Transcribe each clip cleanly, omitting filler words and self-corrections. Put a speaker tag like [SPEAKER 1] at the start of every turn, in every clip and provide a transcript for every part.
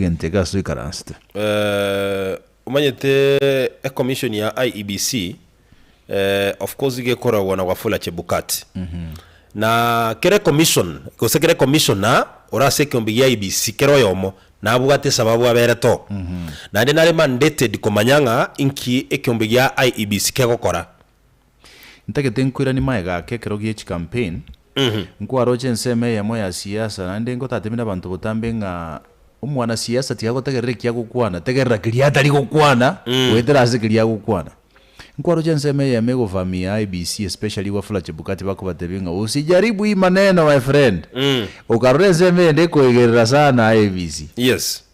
[SPEAKER 1] Egento eke ase oikaransete.
[SPEAKER 2] Omanyete ecommission ya IEBC of course iga ekoragwa na Wafula Chebukati. Na kera ecommission gose kera ecommissioner ore ase ekeombe gia IEBC kera oyomo nabwate esababu aberete oo. Naende nare mandated komanya ng'a inki ekeombe gia IEBC kegokora.
[SPEAKER 1] Ntagete nkoiranie magega ake ekero gie chicampaign, nkwaroche ensemo eyemo ya siasa naende ngotatemire abanto botambe ng'a omwanasiasa tiga gotegerera eki agokwana, tegerera keria atari gokwana goetera ase keria agokwana. Nkwaroche ensemo eyemo egovamia IEBC especially Wafula Chebukati bakobatebia ng'a usijaribu hii maneno my friend, okarora ensemo eyende ekoegerera sana IEBC.
[SPEAKER 2] Yes,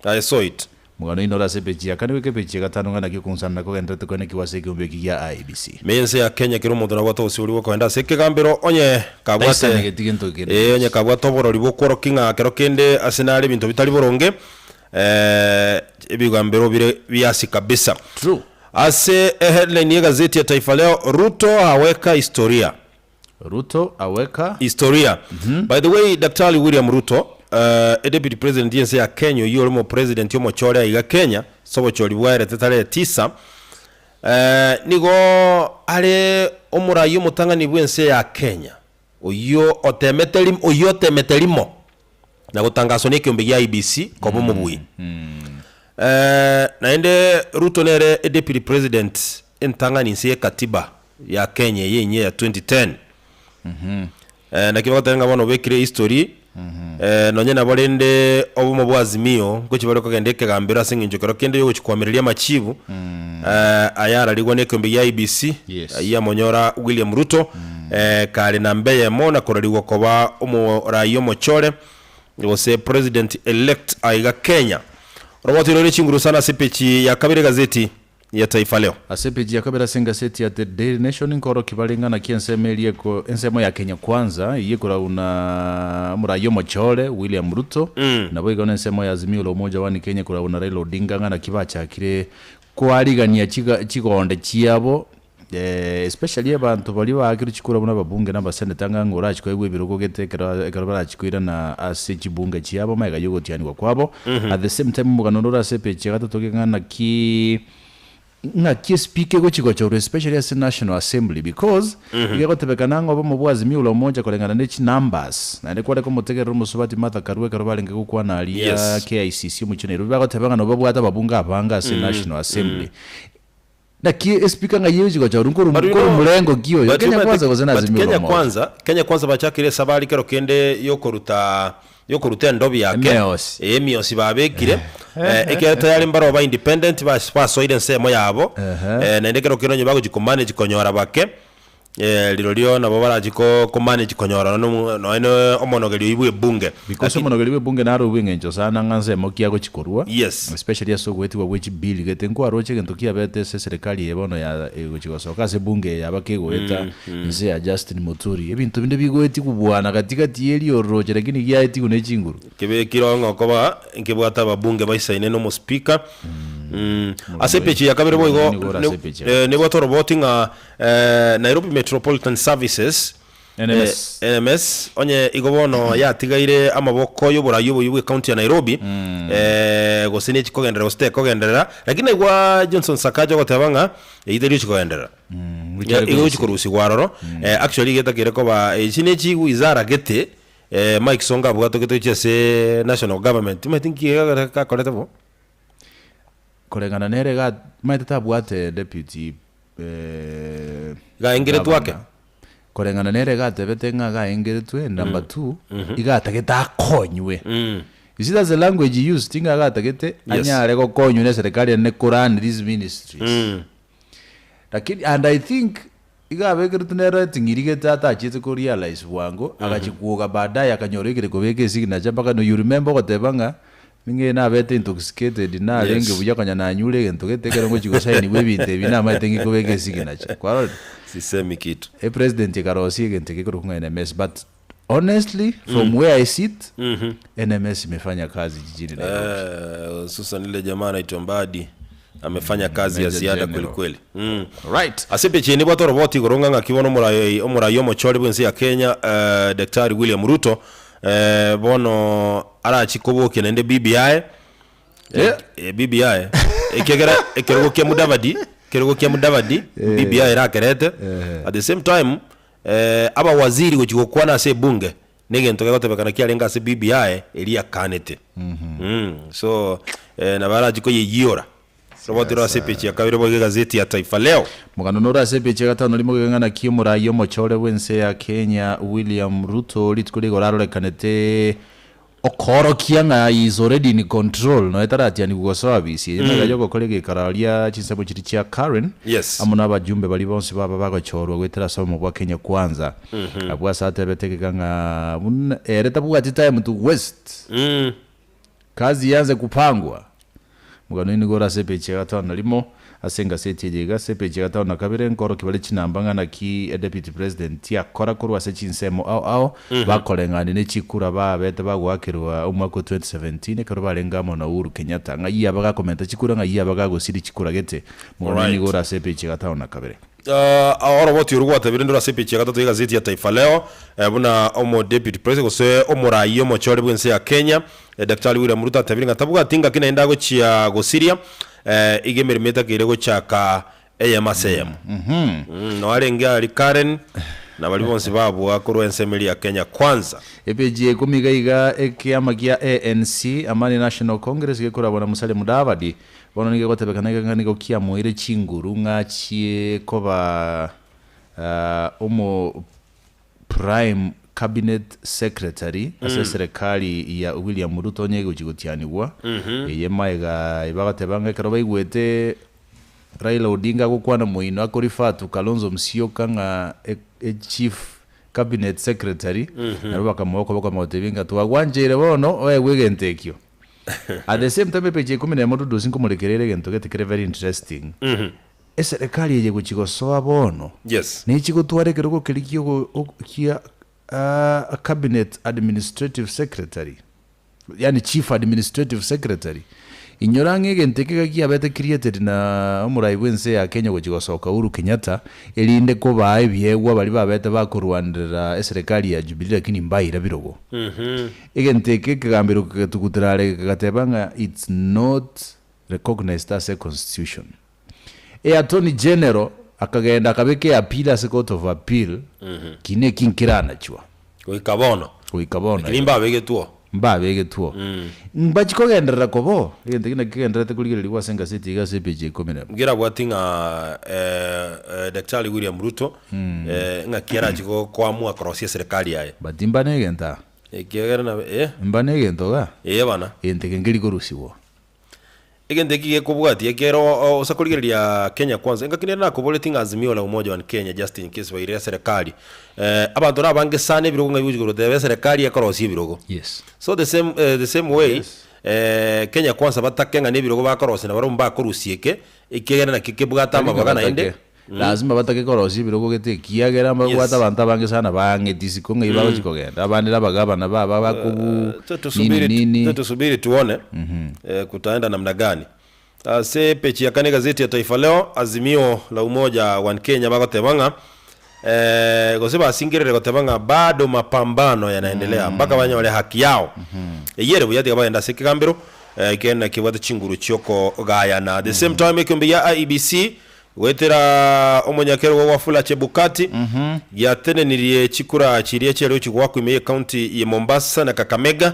[SPEAKER 2] I saw it.
[SPEAKER 1] Omogano oino ore ase epeji ya kane goika epeji ya gatano ng'a naki okong'usanana kogendererete koenekigwa ase ekeombe eki gia IEBC.
[SPEAKER 2] Ime y'ense ya Kenya kera omonto nabwate obosibori bw'okogenda ase ekegambero onye kabwate
[SPEAKER 1] Taisanegeti gento kende
[SPEAKER 2] ee onye
[SPEAKER 1] gionsi.
[SPEAKER 2] kabwate oborori bw'okworokia ng'a kero kende ase nare ebinto bitari boronge eh, ebigambero bire biasi kabisa.
[SPEAKER 1] True.
[SPEAKER 2] Ase eheadline y'egazeti ya Taifa Leo, Ruto aweka historia.
[SPEAKER 1] Ruto aweka.
[SPEAKER 2] Historia. By the way, Daktari William Ruto, eh, e deputy president y'ense ya Kenya oyio ore omopresident omochore aiga Kenya ase obochori bwaerete tarehe tisa, eh, nigo are omorai omotang'ani bw'ense ya Kenya oyio otemete rim oyio otemete rimo na gotangaswa nekeombe gia IEBC koba omobui. Eh, naende Ruto nere e deputy president entang'ani inse y'ekatiba ya Kenya eye enyia ya 2010. Eh, naki bagoteba ng'a bono obekire history, eh, nonye nabo rende obomo bwa Azimio ngochia bare kogenda ekegambero ase eng'encho kero kende yogochia koamereria amachibu eh, aya ararigwa na ekeombe gia IEBC
[SPEAKER 1] Yes.
[SPEAKER 2] ayio amonyora William Ruto eh, kare namba eyemo na korarigwa koba omorai omochore gose president elect aiga Kenya. Oroboti rore chinguru sana ase epeji ya kabere egazeti ya Taifa Leo.
[SPEAKER 1] Ase epeji ya kabere ase engaseti ya The Daily Nation nkorokia bare ng'a naki ensemo eria eko ensemo ya Kenya Kwanza eyio ekoraguna omoraia omochore William Ruto naboigo na ensemo ya Azimio la Umoja One Kenya ekoraguna Raila Odinga ng'a naki bachakire koarigania chiga chigonde chiabo Especially abanto baria baakirwe chikura buna ababunge na abaseneta ng'a ng'a orachie koegwa ebirogo gete ekero ekero barachie koirana ase chibunge chiabo magega ya ogotianigwa kwabo. At the same time omogano onde ore ase epeji ya gatato ng'a naki ng'aki espeaker egochia gochorwa especially ase national assembly because iga egotebekana ng'a obomo bwa Azimio la Umoja koreng'ana ne chinumbers naende kware komotegerera omosubati Martha Karua ekero barenge gokwana aria
[SPEAKER 2] Yes.
[SPEAKER 1] KICC omochie Nairobi bagoteba ng'a nabo babwate ababunge abange ase national assembly. Naki espeaker ng'ai egochi gochorwa nkoru
[SPEAKER 2] But you
[SPEAKER 1] nkoru
[SPEAKER 2] know,
[SPEAKER 1] murengo ki oyo?
[SPEAKER 2] but you
[SPEAKER 1] Kenya
[SPEAKER 2] might
[SPEAKER 1] Kwanza gose
[SPEAKER 2] but
[SPEAKER 1] na Azimio la
[SPEAKER 2] Kenya
[SPEAKER 1] Umoja?
[SPEAKER 2] Kwanza, Kenya Kwanza bachakire esabari kero kende yokoruta yokoruta endobi yake
[SPEAKER 1] Emiosi.
[SPEAKER 2] eh, emiosi babekire eh, ekero tayari mbaro ba independent bas basoire ensemo yabo
[SPEAKER 1] Ehe.
[SPEAKER 2] eh, naende kero kende onye bagochi komanage konyora bake Eh, rirorio nabo barachi ko komanage konyora nonya nomo nonya ne omonogeri oyio bwa ebunge.
[SPEAKER 1] Because
[SPEAKER 2] Lakini
[SPEAKER 1] omonogeri bw'ebunge naro bw'eng'encho sana ng'a nsemo ki agochi korua,
[SPEAKER 2] Yes.
[SPEAKER 1] especially ase ogoetigwa gwe chibill gete nkwaroche egento kiabete ase eserekari eye bono ya egochi gosoka ase ebunge eye yaba kegoeta inse ya Justin Muturi. Ebinto binde bigoetigwa bwana gati gati ye riororoche lakini giaetigwa ne chinguru.
[SPEAKER 2] Kebekire ng'a okoba nkebwate ababunge baisaine na omospeaker. Ase epeji ya kabere boigo
[SPEAKER 1] Nigo ore ase epeji ya
[SPEAKER 2] ne nebwate oroboti ng'a Nairobi Metropolitan Services,
[SPEAKER 1] NMS.
[SPEAKER 2] NMS, onye igo bono yatigaire amaboko y'oborai oboyio bw'ecounty ya Nairobi, gose nechi kogenderera gose tekogenderera, lakini naigwa Johnson Sakaja ogoteba ng'a eyio teri gochi kogenderera.
[SPEAKER 1] Gochia
[SPEAKER 2] Igo gochi korusigwa aroro, actually iga etakeire koba echi ne chiwizara gete, Mike Sonko abwate gete gochia ase national government, timanyeti nki akorete bo.
[SPEAKER 1] Koreng'ana nere iga maete tabwate deputy
[SPEAKER 2] Gaengeretwe ake.
[SPEAKER 1] governor. Koreng'ana nere iga atebete ng'a gaengeretwe number two iga atagete akonywe. You see that's the language he used ng'a iga atagete
[SPEAKER 2] Yes.
[SPEAKER 1] anyare gokonywa na eserekari ene korun these ministries. Lakini and I think iga abekeretwe nere eting'iri gete atachiete ko realize bwango agachia kwoga baadaye akanyora oikire kobeka esignature mpaka no you remember ogoteba ng'a ning'e nabete intoxicated narenge
[SPEAKER 2] Yes.
[SPEAKER 1] buya konya nanyure egento gete ekero ngochia gosainiwa ebinto ebi namaete ng'ike kobeka esignature kwarorire?
[SPEAKER 2] Sisemi kitu.
[SPEAKER 1] Epresident ekarosia egento eke ekorokwa ng'a NMS but honestly from where I sit NMS imefanya kazi jijini Nairobi.
[SPEAKER 2] Eh, hususan ile jamaa anaitwa Mbadi amefanya kazi ya
[SPEAKER 1] Major
[SPEAKER 2] ziada
[SPEAKER 1] General.
[SPEAKER 2] kweli kweli. Mm.
[SPEAKER 1] Right.
[SPEAKER 2] Ase epicha eye nibwate oroboti igoro ng'a ng'aki bono omorai omorai omochori bw'ense ya Kenya eh, Daktari William Ruto eh, bono. arachie kobokia naende BBI,
[SPEAKER 1] Eh.
[SPEAKER 2] eh, BBI, ekiagera ekerogo kia Mudavadi, ekerogo kia Mudavadi, BBI erakerete, at the same time, abawaziri gochia gokwana ase ebunge, na egento gegotebekana kiarenge ase BBI eria akanete. So, nabo arachie koyeyiora. Roboti rwa ase epeji ya kabere boigo egazeti ya Taifa Leo.
[SPEAKER 1] Omogano nore ase epeji ya gatano rimo gekeng'ana ki omoraia omochore bw'ense ya Kenya William Ruto rituko rigoro arorekanete okoorokia ng'a he is already in control nonya taratianigwa gosoa abisi eye magega yogokora egeikaro aria chinsemo chiria chia Karen
[SPEAKER 2] Yes.
[SPEAKER 1] amo nabajumbe baria bonsi baba bagochorwa goetera ase obomo bwa Kenya Kwanza abwo ase atebete egeka ng'a buna ere tabwati time to waste Kazi ianze kupangwa. Omogano oyo nigo ore ase epeji ya gatano na rimo ase engaseti eye iga. Ase epeji ya gatano na kabere nkorokia bare chinamba ng'a naki Deputy President akora korwa ase chinsemo ao ao bakoreng'ania ne chikura babete bagoakerwa omwaka o 2017 ekero barenge amo na Uhuru Kenyatta. Ng'ai aba gakomenta chikura ng'ai aba gagosiria chikura gete. Omogano oyo nigo ore ase epeji ya gatano na kabere.
[SPEAKER 2] Oroboti orwo gwatebire ndore ase epeji ya gatato y'egazeti ya Taifa Leo, buna omo deputy president gose omoraia omochore bw'ense ya Kenya, Daktari William Ruto atebire ng'a tabwati ngaki naende agochia gosiria, iga emeremo etakeire gochaka eyemo ase eyemo. Noo arenge aria Karen na baria bonsi babua korwa ensemo eria ya Kenya Kwanza.
[SPEAKER 1] Epeji ya ikomi iga iga ekiama gia ANC, Amani National Congress, gekorabwa na Musalia Mudavadi, Bono nigo egotebekana ng'a nigo kiamoeire chinguru ng'a achie koba omo Prime Cabinet Secretary ase eserekari ya William Ruto onye egochia gotianigwa. Eye magega bagoteba ng'a ekero baigwete Raila Odinga agokwana moino ako refer to Kalonzo Musyoka ng'a e Chief Cabinet Secretary, nabo bakamoa okoboko bakamotebia ng'a twagwancheire bono oegwe egento ekio. At the same time epeji ya ikomi na emo Dudusi nkomorekereire egento gete kere very interesting. Eserekari eye gochi gosoa bono,
[SPEAKER 2] Yes.
[SPEAKER 1] nechi gotwara ekerogo keria kia ogo og kia cabinet administrative secretary, yaani chief administrative secretary. Inyora ng'a egento eke iga kiabete created na omorai bwa ense ya Kenya gochi gosoka Uhuru Kenyatta, erinde kobaa ebiegwa baria babete bakorwanerera eserekari ya Jubilee lakini mbaira birogo. Egento eke ekegambero kegatugutera are kegateba ng'a it's not recognized ase econstitution. E attorney general akagenda akabeka eappeal ase court of appeal, kina eki nkeranachwa.
[SPEAKER 2] Goika bono.
[SPEAKER 1] Goika bono
[SPEAKER 2] Lakini mbabegetwe oo.
[SPEAKER 1] Mbabegetwe oo. Mbachi kogenderera koba oo, egento eki nakio kegendererete korigererigwa ase engaseti iga ase epeji ya ikomi na emo.
[SPEAKER 2] Nkerabwati ng'a Daktari William Ruto ng'aki arachi koamua korosia eserekari yaye.
[SPEAKER 1] But mba negento aa.
[SPEAKER 2] Ekiagera na eh.
[SPEAKER 1] Mba negento igaa.
[SPEAKER 2] Ee bana.
[SPEAKER 1] Egento eke nkeri korusigwa.
[SPEAKER 2] Egento eki gekobwatia ekiagera ose korigereria Kenya Kwanza, engaki nere nakoboretie ng'a Azimio la Umoja One Kenya just in case bairire eserekari, abanto nabange sana ebirogo ng'a bigochi koroteba eserekari ekorosia ebirogo.
[SPEAKER 1] Yes.
[SPEAKER 2] So the same, the same way,
[SPEAKER 1] Yes.
[SPEAKER 2] Kenya Kwanza batake ng'a nebirogo bakorosia nabarobwo mbakorusia eke, ekiagera nakio kebwate
[SPEAKER 1] Tari ng'a
[SPEAKER 2] amabaga naende.
[SPEAKER 1] batake. Lazima batake korosia ebirogo gete ekiagera mbabwate
[SPEAKER 2] Yes.
[SPEAKER 1] abanto abange sana baang'eti isiko ng'ai bagochi kogenda, abande nabagabana baba bakobu nini
[SPEAKER 2] Tusubiri,
[SPEAKER 1] nini.
[SPEAKER 2] tusubiri tuone kutaenda namna gani. Ase epeji ya kane egazeti ya Taifa Leo, Azimio la Umoja One Kenya bagoteba ng'a gose basingerere goteba ng'a bado mapambano yanaendelea mpaka banyore haki yao. Eyio ere buya tiga bagende ase ekegambero ekiagera kebwate chinguru chiokogayana. The same time ekeombe gia IEBC Goetera omonyakerogo Wafula Chebukati, giatenenirie chikura chiria chiare gochia goakwa ime y'ecounty ya Mombasa na Kakamega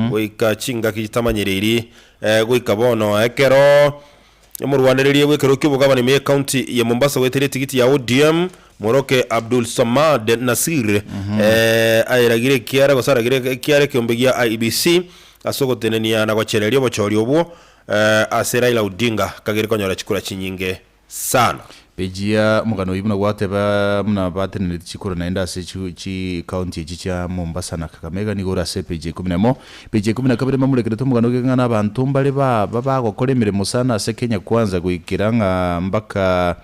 [SPEAKER 2] goika chingaki chitamanyereiri goika bono ekero omorwanereria bw'ekerogo ki'obogabana ime y'ecounty ya Mombasa goetera etigiti ya ODM Moroke Abdulswamad Nassir aeragire ekiara gose aragire ekiara ekeombe gia IEBC ase ogotenenia na gochereria obochori obwo Ase Raila Odinga kagere konyora chikura chinyinge sana.
[SPEAKER 1] Peji ya omogano oyio buna gwateba buna batenenereti chikura naende ase chi county echi chia Mombasa na Kakamega nigo ore ase epeji ya ikomi na emo. Peji ya ikomi na kabere mamurekerete omogano oige ng'a nabanto mbare baba bagokora emeremo sana ase Kenya Kwanza goikera ng'a mpaka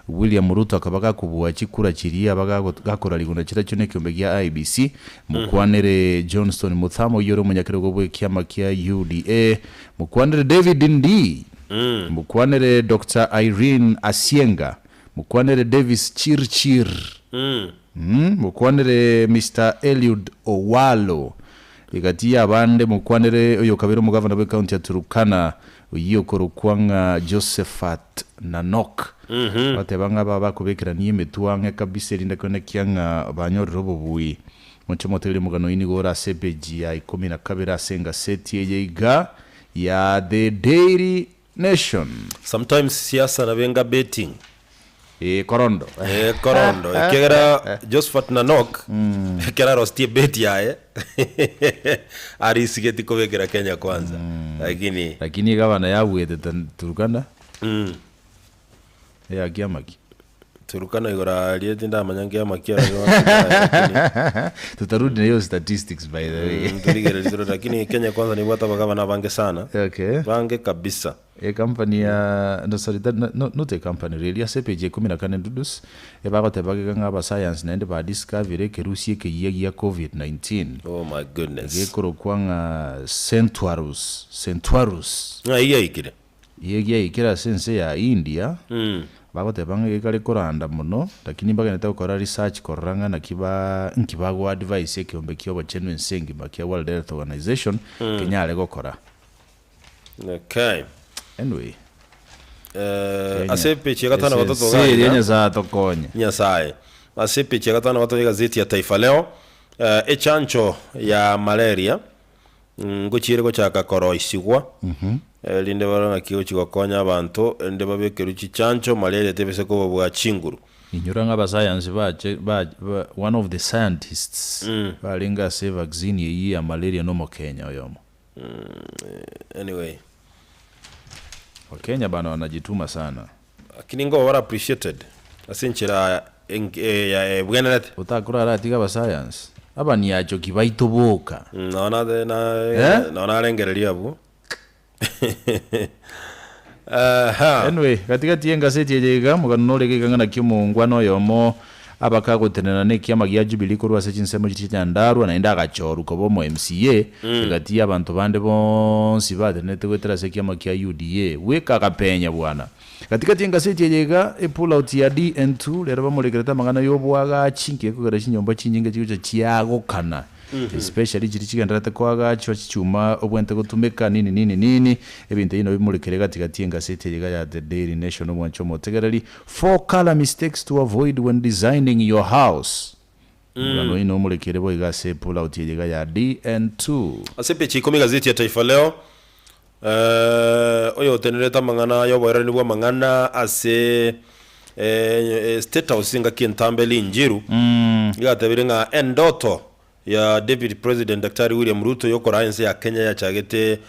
[SPEAKER 1] William Ruto akaba gakobua chikura chiria aba gakorarigwa na chirachio na ekeombe gia IEBC. Mokwanere Johnston Muthama oyio ore omonyakerogo bw'ekiama kia UDA. Mokwanere David Ndii, mokwanere Doctor Irene Asienga, mokwanere Davis Chirchir, mokwanere Mister Eliud Owalo. Egati y'abande mokwanere oyokabere omogavana bw'ecounty ya Turkana, oyio okorokwa ng'a Josephat Nanok. Bateba ng'a aba bakobekerania emetwe ang'e kabisa erinde koenekia ng'a banyorire obobui. Moche moteberie omogano oyio nigo ore ase epeji ya ikomi na kabere ase engaseti eye iga ya The Daily Nation.
[SPEAKER 2] Sometimes siasa nabo enga betting.
[SPEAKER 1] Ee, korondo.
[SPEAKER 2] Ee, korondo. Ekiagera Josephat Nanok, ekero arostie ebet yaye, arisigeti kobekera Kenya Kwanza. Lakini
[SPEAKER 1] Lakini egavana yabuete Turkana, eya kiamaki.
[SPEAKER 2] Turkana igoro aria tindamanya nkiama ki aroro lakini
[SPEAKER 1] Tutarudi na hiyo statistics by the way.
[SPEAKER 2] Torigereria tore lakini Kenya Kwanza nebwate abagavana abange sana.
[SPEAKER 1] Okay.
[SPEAKER 2] Bange kabisa.
[SPEAKER 1] Ecompany ya no sorry that no, not a company really ase epage ya ikomi na kane Dudus ebagoteba iga ng'a abasayansi naende ba discovered ekerusia ekeyia gia covid 19
[SPEAKER 2] Oh my goodness.
[SPEAKER 1] gekorokwa ng'a Centaurus Centaurus.
[SPEAKER 2] Ng'ai giaikire?
[SPEAKER 1] Iga giaikire ase ense ya India, bagoteba ng'a gekare koranda mono, lakini mbagenete gokora research korora ng'a naki ba nki bago advise ekeombe kia obochenu ense engima kia World Health Organization kenyare gokora.
[SPEAKER 2] Okay.
[SPEAKER 1] Anyway,
[SPEAKER 2] Eh,
[SPEAKER 1] Kenya,
[SPEAKER 2] ase epeji ya gatano
[SPEAKER 1] ese
[SPEAKER 2] gatato
[SPEAKER 1] ense eria
[SPEAKER 2] iga
[SPEAKER 1] Nyasaye atokonye.
[SPEAKER 2] Nyasaye. Ase epeji ya gatano gatato y'egazeti ya Taifa Leo, eh, echancho ya malaria Ngochiire gochaka koroisigwa, erinde barore ng'aki egochia gokonya abanto, erinde babekerwe chichancho, malaria tebisa kobabua chinguru.
[SPEAKER 1] Inyora ng'a abasayansi bache ba ba one of the scientists barenge ase evaccine eyio ya malaria na omokenya oyomo.
[SPEAKER 2] Anyway.
[SPEAKER 1] Wakenya bana wanajituma sana.
[SPEAKER 2] Lakini ngoba bare appreciated ase enchera ebwenerete.
[SPEAKER 1] Otakora aratiga abasayansi abaniachoki baito boka.
[SPEAKER 2] Nao nate na
[SPEAKER 1] Eh?
[SPEAKER 2] nao narengereria abwo. Aha.
[SPEAKER 1] Anyway, gatigati y'engaseti eye iga, omogano nore iga ng'a naki omongwana oyomo abakagotenena nekiama gia Jubilee korwa ase chinsemo chiria chia Nyandarua naende agachorwa koba omo MCA egati y'abanto bande bonsi batenenete goetera ase ekiama kia UDA. Bweka agapenya bwana. Gatigati y'engaseti eye iga, epullout ya DN2 rero bamorekerete amang'ana y'oboagachi nki ekogera chinyomba chinyinge chigocha chiagokana especially chiria chigendererete koagachwa chichuma obwente gotumeka nini nini nini ebinto ebi nabo bimorekere gatigati y'engaseti eye iga ya The Daily Nation omwanche omotegereri Four colour mistakes to avoid when designing your house Omogano oino omorekere boigo ase epullout eye iga ya DN2.
[SPEAKER 2] Ase epeji ya ikomi egazeti ya Taifa Leo, Oyotenerete amang'ana y'oboererani bw'amang'ana ase State House engaki entambe Lee Njiru nigo atebire ng'a endoto ya Deputy President Daktari William Ruto yokoraa ense ya Kenya yachagete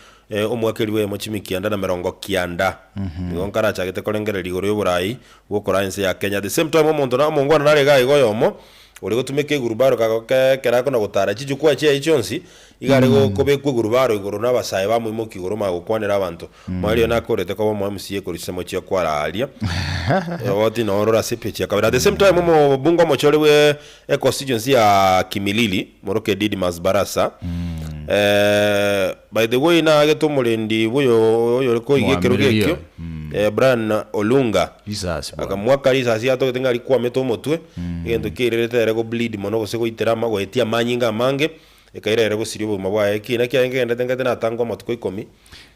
[SPEAKER 2] omwaka elifu eyemo chimi kianda na merongo kianda. Nigo nkarachagete korengereria igoro y'oborai bw'okoraa ense ya Kenya. At the same time omonto na omongwana nare iga iga oyomo ore gotumeka egurubaro kagoke ekero akona gotara chijukwaa chiaye chionsi Iga are kobekwa egurubaro igoro na abasae bamoimokia igoro omanye gokwanera abanto. Mwaria oyo nakorete koba omo MCA korwa chisemo chia kwara aaria. Oti noo orore ase epeji ya kabere. At the same time omobunge omochore bwe econstituency ya Kimilili moroke Didmus Barasa by the way naagete omorendi bwoyo oyore koiga ekerogo
[SPEAKER 1] Moamereria
[SPEAKER 2] ekio
[SPEAKER 1] oyo.
[SPEAKER 2] Brian Olunga.
[SPEAKER 1] Risasi bono.
[SPEAKER 2] Akamoaka risasi atogete ng'a rikwamete omotwe, egento kiairerete ere go bleed mono gose goitera ama goetia amanyinga amange. Ekaira ere gosiria obogima bwaye. Ekiina kiaye nkegenderete ngete natangwa amatuko ikomi.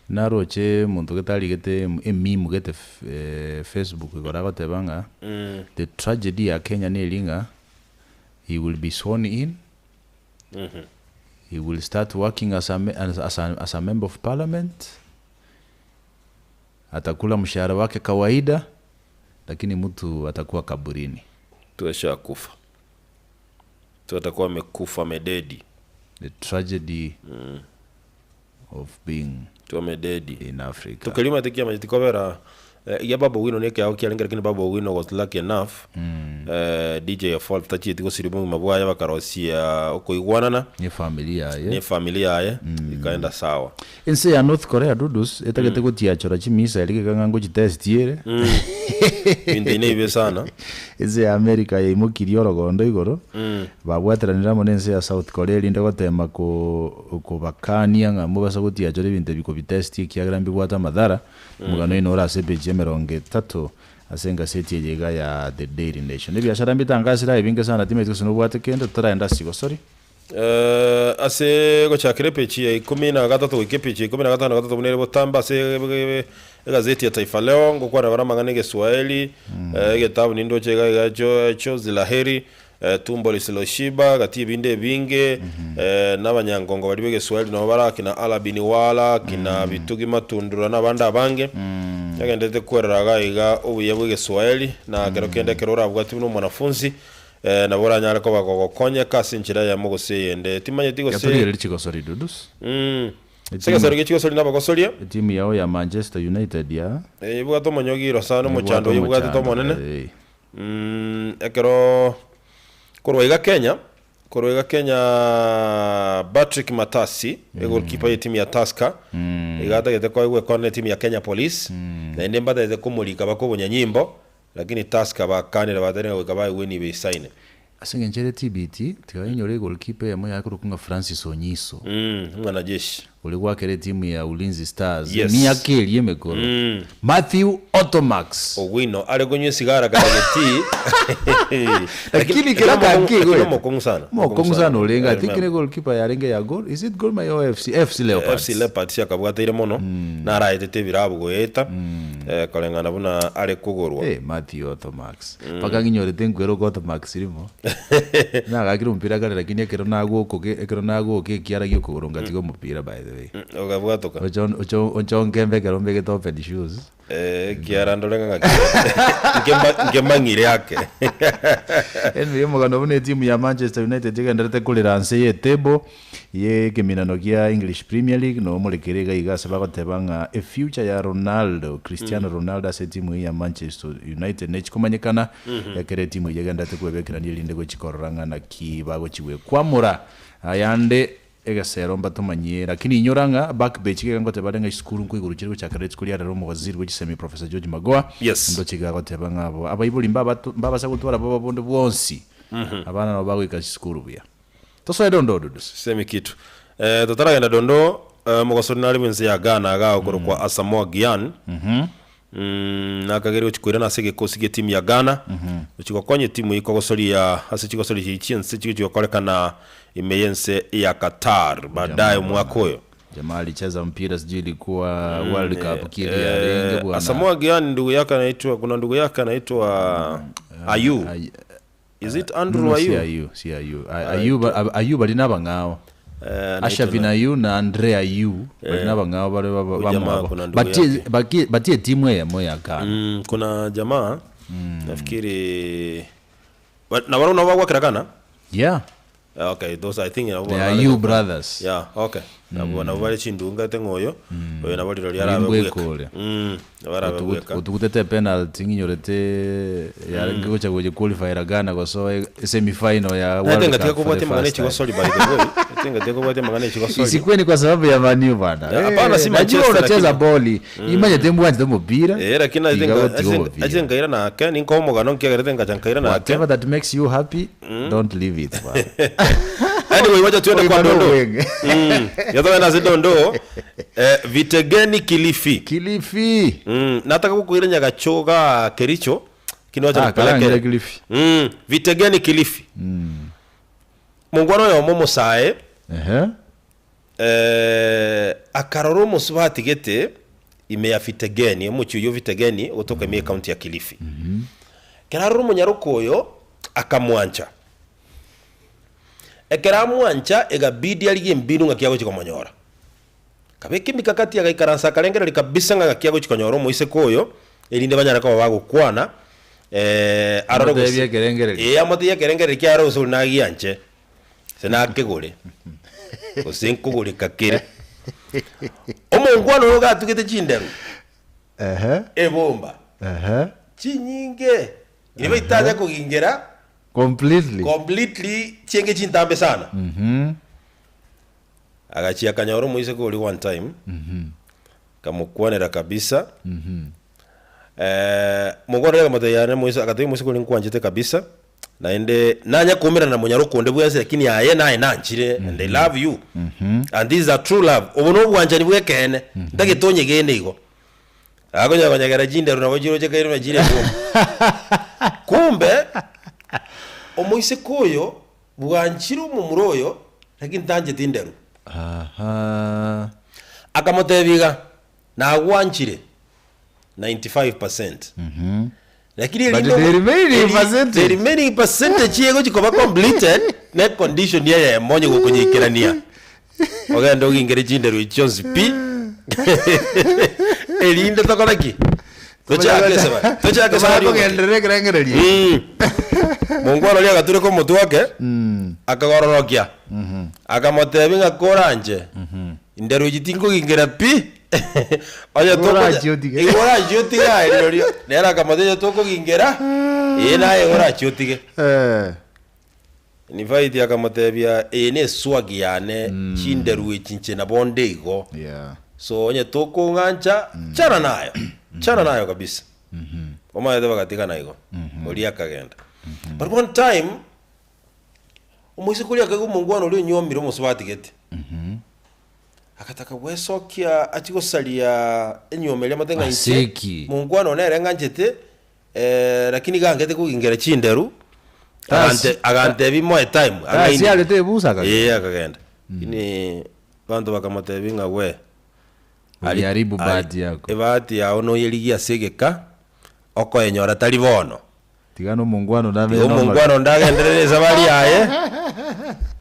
[SPEAKER 1] Naroche omonto gete arigete ememe gete Facebook igoro agoteba ng'a the tragedy ya Kenya neri ng'a he will be sworn in, he will start working as a as a as a member of parliament, atakula mshahara wake kawaida, lakini mtu atakuwa kaburini.
[SPEAKER 2] Mtu ashakufa. Mtu atakuwa amekufa amededi.
[SPEAKER 1] The tragedy of being
[SPEAKER 2] Mtu amededi.
[SPEAKER 1] in Africa.
[SPEAKER 2] Tokeria omanyete ki amanyete kobera egia Babu Owino na ekeago kiarenge lakini Babu Owino was lucky enough DJ Evolve tachieti gosiria obogima bwaye bakarosia okoigwanana
[SPEAKER 1] Ne family yaye.
[SPEAKER 2] ne family yaye ikaenda sawa.
[SPEAKER 1] Ense ya North Korea Dudus etagete gotiachora chimissile geka ng'a ngochitesti ere.
[SPEAKER 2] Ebinto ebi nebibe sana.
[SPEAKER 1] Ense ya America yaimokirie orogondo igoro, babwateranire amo nense ya South Korea erinde gotema ko kobakania ng'a mobasa gotiachora ebinto ebi kobitesti ekiagera mbibwate amadhara. Omogano oino ore ase epeji ya emerongo etato ase engaseti eye iga ya The Daily Nation. Ebiashara mbitangasire aye ebinge sana timanyeti gose nobwate kende totaragenda ase igosori.
[SPEAKER 2] Eh, ase gochakera epeji ya ikomi na gatato goika epeji ya ikomi na gatano na gatato buna ere botambe ase egazeti ya Taifa Leo, ngokwana bare amang'ana egeswaeli, eh, egetabu nindoche iga iga cho Chozi la Heri, eh, Tumbo Lisiloshiba, gati ebinde ebinge, eh, na abanyangongo baria b'egeswaeli nabo bare akina Alabini Wala, akina Bitugi Matundura na abande abange, nagenderete kwerora iga iga obuya bw'egeswaeli, na kero kende ekero orabwati buna omwanafunzi, Eh, nabo oranyare koba gogokonyeka ase enchera eyemo gose eyende. Timanyeti gose.
[SPEAKER 1] Yatorigereria chigosori dudus.
[SPEAKER 2] Mm. Ase egesero gie chigosori nabagosoria.
[SPEAKER 1] Etimu yao ya Manchester United ya.
[SPEAKER 2] Eh, ebwate omonyogiro sana, omochando oyo ebwatete omonene.
[SPEAKER 1] Eh.
[SPEAKER 2] Mm, ekero korwa iga Kenya, korwa iga Kenya Patrick Matasi, egoalkeeper y'etimu ya Tusker, iga atagete koegwa ekona n'etimu ya Kenya Police, naende mbatagete komorika baka obonyanyimbo, Lakini Tusker bakanire batari ng'a goika baegwe enibo eisaine.
[SPEAKER 1] Ase engencho ere TBT, tiga inyore egoalkeeper eyemo yaye korokwa ng'a Francis Onyiso.
[SPEAKER 2] Mm, omwanajeshi.
[SPEAKER 1] Oria gwakera etimu ya Ulinzi Stars
[SPEAKER 2] Yes.
[SPEAKER 1] emiaka eria emekoro. Mathew Otomax.
[SPEAKER 2] Ogwino are konywa esigara kare getii.
[SPEAKER 1] Lakini kera
[SPEAKER 2] Lakini
[SPEAKER 1] kanki
[SPEAKER 2] lakini
[SPEAKER 1] igwete.
[SPEAKER 2] omokong'u sana.
[SPEAKER 1] Omokong'u sana orenge. I
[SPEAKER 2] I
[SPEAKER 1] think ne
[SPEAKER 2] remember.
[SPEAKER 1] goalkeeper yarenge ya Gor, is it Gor Mahia or FC? FC Leopards.
[SPEAKER 2] FC Leopards akabwateire mono, naraetete ebirabu goeta, eh, koreng'ana buna are kogorwa.
[SPEAKER 1] Eh, Mathew Othomax. Mpaka ng'inyorete nkweroka Othomax rimo. Nagakire omopira kare lakini ekero nagokoge ekero nagoka ekiara gia okogoro ngatiga omopira by the way.
[SPEAKER 2] Okabwatoka.
[SPEAKER 1] Ocho ocho ocho nkembe ekero mbegete open shoes.
[SPEAKER 2] Eh, ekiara ndore ng'a ng'aki nkemba nkemang'ire ake.
[SPEAKER 1] Anyway, omogano buna etimu ya Manchester United egenderete korera nse ye table ye ekeminano gia English Premier League no omorekere iga iga ase bagoteba ng'a efuture ya Ronaldo, Cristiano Ronaldo ase etimu eye ya Manchester United nechikomanyekana ekero etimu eyio egenderete kwebekerania erinde gochi korora ng'a naki bagochi gwekwamora ayande Egesero mbatomanyie, lakini inyora ng'a backbench iga ngoteba are ng'a chisukuru nkoigoro chire gochakera rituko ria rero omowaziri bwe chisemi Professor George Magoha
[SPEAKER 2] Yes.
[SPEAKER 1] ndoche iga agoteba ng'a abo abaibori mbabato mbabasa gotwara boba bonde bwonsi abana nabo bagoika chisukuru buya. Tosoe dondoo Dudusi.
[SPEAKER 2] Sisemi kitu. Eh, totaragenda dondoo, eh, omogosori nare bwense ya Ghana iga okorokwa Asamoah Gyan. Mm, nakagere gochia koirana ase egekosi gie timu ya Ghana gochia gokonya etimu eye kogosoria ase chigosori chiria chiense chigochia gokorekana ime y'ense ya Qatar baadaye omwaka oyo.
[SPEAKER 1] Jamaa alicheza mpira sijui ilikuwa World Cup kili yarenge
[SPEAKER 2] Eh,
[SPEAKER 1] bwana.
[SPEAKER 2] Asamoah Gyan ndugu yake anaitwa kuna ndugu yake anaitwa Ayew.
[SPEAKER 1] Ay-
[SPEAKER 2] Is it
[SPEAKER 1] no,
[SPEAKER 2] Andrew
[SPEAKER 1] no, si
[SPEAKER 2] Ayew?
[SPEAKER 1] Ayew, si Ayew. Ay- Ayew ba- Ayew bari nabang'ao.
[SPEAKER 2] Eh, anaitwa
[SPEAKER 1] Ashavin
[SPEAKER 2] na-
[SPEAKER 1] Ayew na Andre Ayew bari nabang'ao bare
[SPEAKER 2] Huyu jamaa
[SPEAKER 1] bamwabo.
[SPEAKER 2] kuna ndugu
[SPEAKER 1] Batie
[SPEAKER 2] yake.
[SPEAKER 1] bakie batie timu eyemo ya Ghana.
[SPEAKER 2] Mm, kuna jamaa nafikiri Ba- na barabwo nabo bagwakera Ghana?
[SPEAKER 1] Yeah.
[SPEAKER 2] Ah, okay, those I think nabo
[SPEAKER 1] The
[SPEAKER 2] barare
[SPEAKER 1] Ayew
[SPEAKER 2] gokora.
[SPEAKER 1] brothers.
[SPEAKER 2] Yeah, okay. Nabo nabo bare chindunga ete ng'a oyo, oyo nabo rirorio arabe
[SPEAKER 1] Rimbweka
[SPEAKER 2] bweka.
[SPEAKER 1] oria.
[SPEAKER 2] Mm, nabo arabe bweka.
[SPEAKER 1] Otugutete penalty ng'inyorete yarenge gocha gocha qualifyera Ghana gosoa e semi final ya
[SPEAKER 2] Naete
[SPEAKER 1] World
[SPEAKER 2] ngatiga
[SPEAKER 1] Cup for
[SPEAKER 2] kobwatia
[SPEAKER 1] the
[SPEAKER 2] amang'ana
[SPEAKER 1] first time.
[SPEAKER 2] echigosori by the way. Naete ngatiga kobwatia amang'ana echigosori.
[SPEAKER 1] Isikuwe ni kwa sababu ya Man U bana.
[SPEAKER 2] Yeah, hapana, si
[SPEAKER 1] Eh, najua
[SPEAKER 2] Manchester
[SPEAKER 1] unacheza
[SPEAKER 2] lakini.
[SPEAKER 1] boli. Imanyete mbwanchete omopira.
[SPEAKER 2] Eh, lakini naete
[SPEAKER 1] Tiga
[SPEAKER 2] nga-
[SPEAKER 1] gotiga
[SPEAKER 2] ache-
[SPEAKER 1] omopira.
[SPEAKER 2] ache nkaira nake, ninkoa omogano nkiagerete ngacha nkaira nake.
[SPEAKER 1] Whatever that makes you happy, don't leave it bana.
[SPEAKER 2] Anyway, wacha tuende kwa
[SPEAKER 1] Oimane
[SPEAKER 2] dondoo.
[SPEAKER 1] obwenge.
[SPEAKER 2] Mm. Yatoka ase dondoo. Eh, Vitegeni Kilifi.
[SPEAKER 1] Kilifi.
[SPEAKER 2] Mm, nataka gokoira Nyagachoga Kericho, lakini wacha
[SPEAKER 1] Ah,
[SPEAKER 2] nikupeleke.
[SPEAKER 1] karangire Kilifi.
[SPEAKER 2] Mm, Vitegeni Kilifi. Mongwana oyomo omosae
[SPEAKER 1] Ehe.
[SPEAKER 2] eh, akarora omosubati gete ime ya Vitegeni, omochie oyio Vitegeni ogotoka ime ekaunti ya Kilifi. Ekero arora omonyaroka oyo akamwancha. Ekero amwancha egabidi arigie embinu ng'aki agochia komonyora. Akabeka emikakati agaikaransa akarengereria kabisa ng'a ng'aki agochia konyora omoiseke oyo, erinde banyare koba bagokwana, arore
[SPEAKER 1] Amotebie
[SPEAKER 2] gose
[SPEAKER 1] ekerengererio.
[SPEAKER 2] ee amotebie ekerengererio kiaye arore gose oria nagianche, gose nakegore, gose nkogoreka kere. Omongwana oyo gatugete chinderu,
[SPEAKER 1] Ehe.
[SPEAKER 2] ebomba,
[SPEAKER 1] Ehe.
[SPEAKER 2] chinyinge, riba itacha kogingera
[SPEAKER 1] Completely.
[SPEAKER 2] completely chienge chintambe sana. Agachia akanyora omoiseke oria one time, akamokwanera kabisa, mokwanera akamotebia yane moise agatebia omoiseke oria nkwanchete kabisa, naende nanya koumerana na monyaroka onde bwensi lakini aye naye nanchire and I love you, and this is a true love, obo na obwanchani bwa ekeene, ntagete onyegene igo. Akonya konyegera chinderu nabo chiroche kaire buna chire ebomba. Kumbe, omoiseke oyo bwanchire omomura oyo. Lakini tancheti nderu.
[SPEAKER 1] Ahaa.
[SPEAKER 2] Akamotebia iga, Nagwanchire 95 percent. Lakini
[SPEAKER 1] But
[SPEAKER 2] erinde
[SPEAKER 1] the remaining
[SPEAKER 2] eri-
[SPEAKER 1] percentage.
[SPEAKER 2] the remaining percentage egochi koba completed ne condition eyemo onye gokonyeikerania. Ogende ogingere chinderu echi chionsi pi erinde tokore ki? Tochake esabari. Tochake esabari omokia.
[SPEAKER 1] Kogenderera ekerengererio.
[SPEAKER 2] Mongwana oria agatureka omotwe oke, akagororokia, akamotebia ng'a koranche, inderu echi tinkogingera pi, onye
[SPEAKER 1] Igo
[SPEAKER 2] tokonya-
[SPEAKER 1] orachie otige.
[SPEAKER 2] igo orachie otige aye rirorio. Nere akamotebia onye tokogingera, ee naye igo orachie otige.
[SPEAKER 1] Eh.
[SPEAKER 2] Nifaiti akamotebia, Eye neswag yane, chinderu echi inche nabo nde igo.
[SPEAKER 1] Yeah.
[SPEAKER 2] So onye tokong'ancha, chana nayo, chana nayo kabisa. Omanyete bagatigana igo, oria akagenda. But one time, omoiseke oria akaigwa omongwana oria onyuomire omosubati gete. Agataka gwesokia achie gosaria enyuomo eria amate ng'a inche,
[SPEAKER 1] Aseki.
[SPEAKER 2] mongwana one nere ng'anchete, lakini iga angete kogingera chinderu,
[SPEAKER 1] Tasi-
[SPEAKER 2] agante agantebia moe time, ang'aine.
[SPEAKER 1] Tasiarete ebusa akagenda.
[SPEAKER 2] Ee akagenda. Lakini abanto bakamotebia ng'a we, ari-
[SPEAKER 1] Uliharibu
[SPEAKER 2] ari-
[SPEAKER 1] bahati yako.
[SPEAKER 2] ebahati yao noyerigie ase egeka, okoyenyora tari bono.
[SPEAKER 1] Tiga nomongwana onde abe
[SPEAKER 2] Igo
[SPEAKER 1] nomorembe.
[SPEAKER 2] omongwana onde agenderere esabari yaye,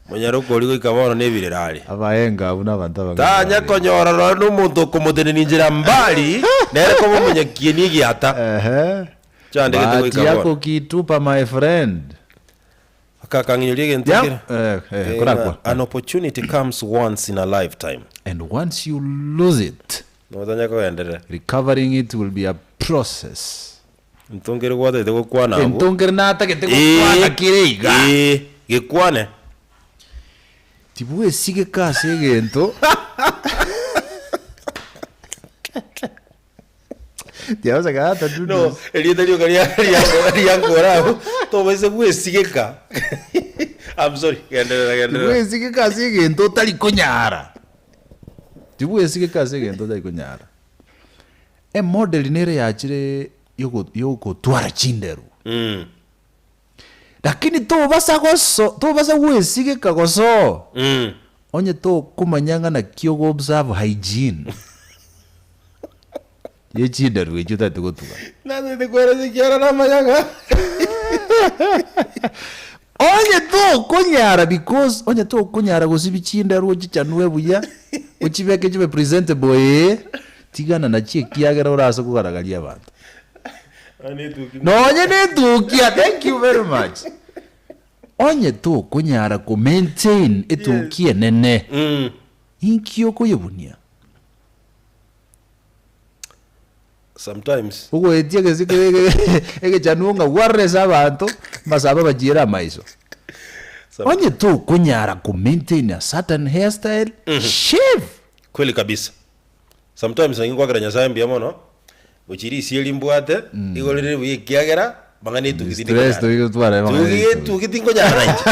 [SPEAKER 2] monyare okoria goika bono nebirero are.
[SPEAKER 1] Abaenga abwo nabanto abang'aini
[SPEAKER 2] Tanya
[SPEAKER 1] barenge.
[SPEAKER 2] konyora nonya nomonto okomotenenia inchera mbari, nere koba omonyakieni egiata.
[SPEAKER 1] Ehe.
[SPEAKER 2] Chandegete
[SPEAKER 1] Bahati
[SPEAKER 2] goika
[SPEAKER 1] yako
[SPEAKER 2] bono.
[SPEAKER 1] ukitupa my friend.
[SPEAKER 2] Akakang'inyoria egento
[SPEAKER 1] Yeah.
[SPEAKER 2] kere.
[SPEAKER 1] Eh, eh,
[SPEAKER 2] Eh,
[SPEAKER 1] korakwa.
[SPEAKER 2] ng'a an opportunity comes once in a lifetime.
[SPEAKER 1] And once you lose it,
[SPEAKER 2] Notanya kogenderera.
[SPEAKER 1] recovering it will be a process.
[SPEAKER 2] Ntongere gwatagete gokwana abwo.
[SPEAKER 1] Entongere natagete gokwana kere iga.
[SPEAKER 2] Ee, gekwane.
[SPEAKER 1] Tibwesigeka ase egento. Tiaoseka hata tu
[SPEAKER 2] No, erieta rioka ria- ria- riankora abwo, tobaisa gwesigeka. I'm sorry, genderera, genderera.
[SPEAKER 1] Tibwesigeka ase egento otari konyara. Tibwesigeka ase egento otari konyara. Emodel nere yachire yogo yogotwara chinderu.
[SPEAKER 2] Mm.
[SPEAKER 1] Lakini tobasa goso tobasa gwesigeka gosoo
[SPEAKER 2] Mm.
[SPEAKER 1] onye tokomanya ng'a naki ogo observe hygiene ye chinderu echio otagete gotuga.
[SPEAKER 2] Natagete kweresa ekiagera namanya ng'a
[SPEAKER 1] Onye tokonyara because onye tokonyara gosibia chinderu ochichanue buya, ochibeke chibe presentable ee, tigana nachio ekiagera orase kogaragaria abanto. Nonye netukia, thank you very much. Onye tokonyara ko maintain etukia enene, inki okoyebunia?
[SPEAKER 2] Sometimes.
[SPEAKER 1] Ogoetia gese egechanuo ng'a gwarora ase abanto, mbasaba bachiere amaiso. Onye tokonyara ko maintain a certain hairstyle, shave.
[SPEAKER 2] Kweli kabisa. Sometimes naki nkwakera Nyasaye mbuya mono, gochia risia eri mbwate, igo rire buya ekiagera, mang'ana etuki tindi
[SPEAKER 1] Stress
[SPEAKER 2] konyara.
[SPEAKER 1] toige gotwara amang'ana
[SPEAKER 2] Tuki
[SPEAKER 1] etuki.
[SPEAKER 2] etuki tinkonyara inche.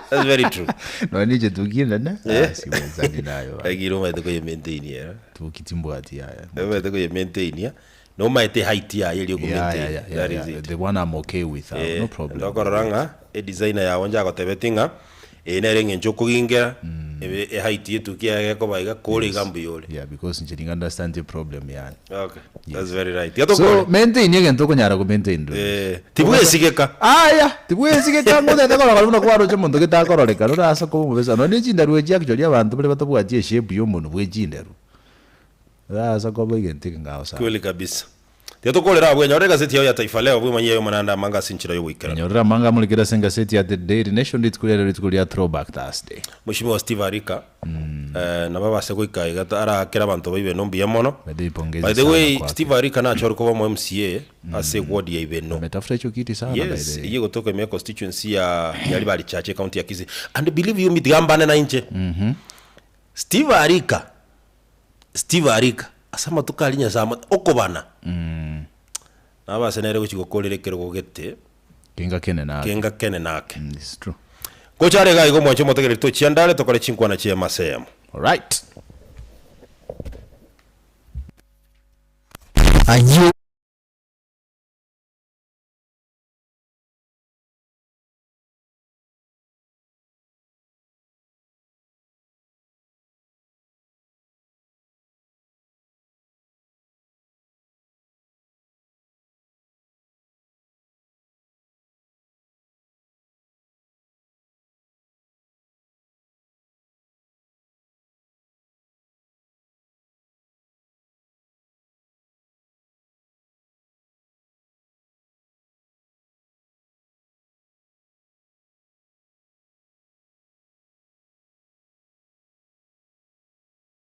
[SPEAKER 2] That's very true.
[SPEAKER 1] Nonya ninche tuki enene,
[SPEAKER 2] Eh.
[SPEAKER 1] ah, siwezani nayo bana.
[SPEAKER 2] Lakini omanyete koye maintain ero.
[SPEAKER 1] Tuki timbwati yaya.
[SPEAKER 2] Omanyete koye maintain, na omanyete eheight yaye eria
[SPEAKER 1] Yeah, yeah,
[SPEAKER 2] okomaintain.
[SPEAKER 1] yeah, yeah,
[SPEAKER 2] That is
[SPEAKER 1] yeah.
[SPEAKER 2] it.
[SPEAKER 1] The one I'm okay with, I have no problem.
[SPEAKER 2] Ndokorora ng'a edesigner yago njagotebetie ng'a eye nere eng'encho okogingera ebe eheight yetuki yaye gekoba iga kore iga mbuya ore.
[SPEAKER 1] Yeah, because inche niga understand eproblem yane.
[SPEAKER 2] Okay, that's very right. Tiga
[SPEAKER 1] So
[SPEAKER 2] tokore.
[SPEAKER 1] maintain egento okonyara ko maintain rende.
[SPEAKER 2] Eh, tibwesigeka.
[SPEAKER 1] Aya, tibwesigeka ng'a otagete korora buna kwaroche omonto getakororeka orase koba omobesa. Nonya ne chinderu echi actually abanto baria batabwati eshape ya omonwe bwe chinderu, orase koba egento ekeng'ao sana.
[SPEAKER 2] Kweli kabisa. Tiga tokorere abwo, enyore egaseti yao ya Taifa Leo bwemanyie y'omonanda amange ase enchera y'ogoikeranu.
[SPEAKER 1] Enyorere amange amorekere ase engaseti ya The Daily Nation rituko riaye rituko ria Throwback Thursday.
[SPEAKER 2] Mweshimiwa Steve Arika, eh, nabo abase goika iga arakere abanto ba Ibeno mbuya mono.
[SPEAKER 1] By the way, pongezi
[SPEAKER 2] By the
[SPEAKER 1] sana
[SPEAKER 2] way,
[SPEAKER 1] kwake.
[SPEAKER 2] Steve Arika nachore koba omo MCA ase eward ya Ibeno.
[SPEAKER 1] Ametafuta hicho kiti sana by
[SPEAKER 2] Yes,
[SPEAKER 1] the way.
[SPEAKER 2] eyio egotoka ime ya constituency ya Nyaribari Chache county ya Kisii. And believe you me tiga mbane na inche. Steve Arika Steve Arika, ase amatuko aria Nyasae amote okobana, nabase nere gochia gokorera ekerogo gete
[SPEAKER 1] Kenga kene nake.
[SPEAKER 2] kenga kene nake.
[SPEAKER 1] It's true.
[SPEAKER 2] Gocha are iga iga omwanche omotegereri tochia ndare tokore chinkwana chi'emasa eyemo.
[SPEAKER 1] Alright.
[SPEAKER 3] Ayio.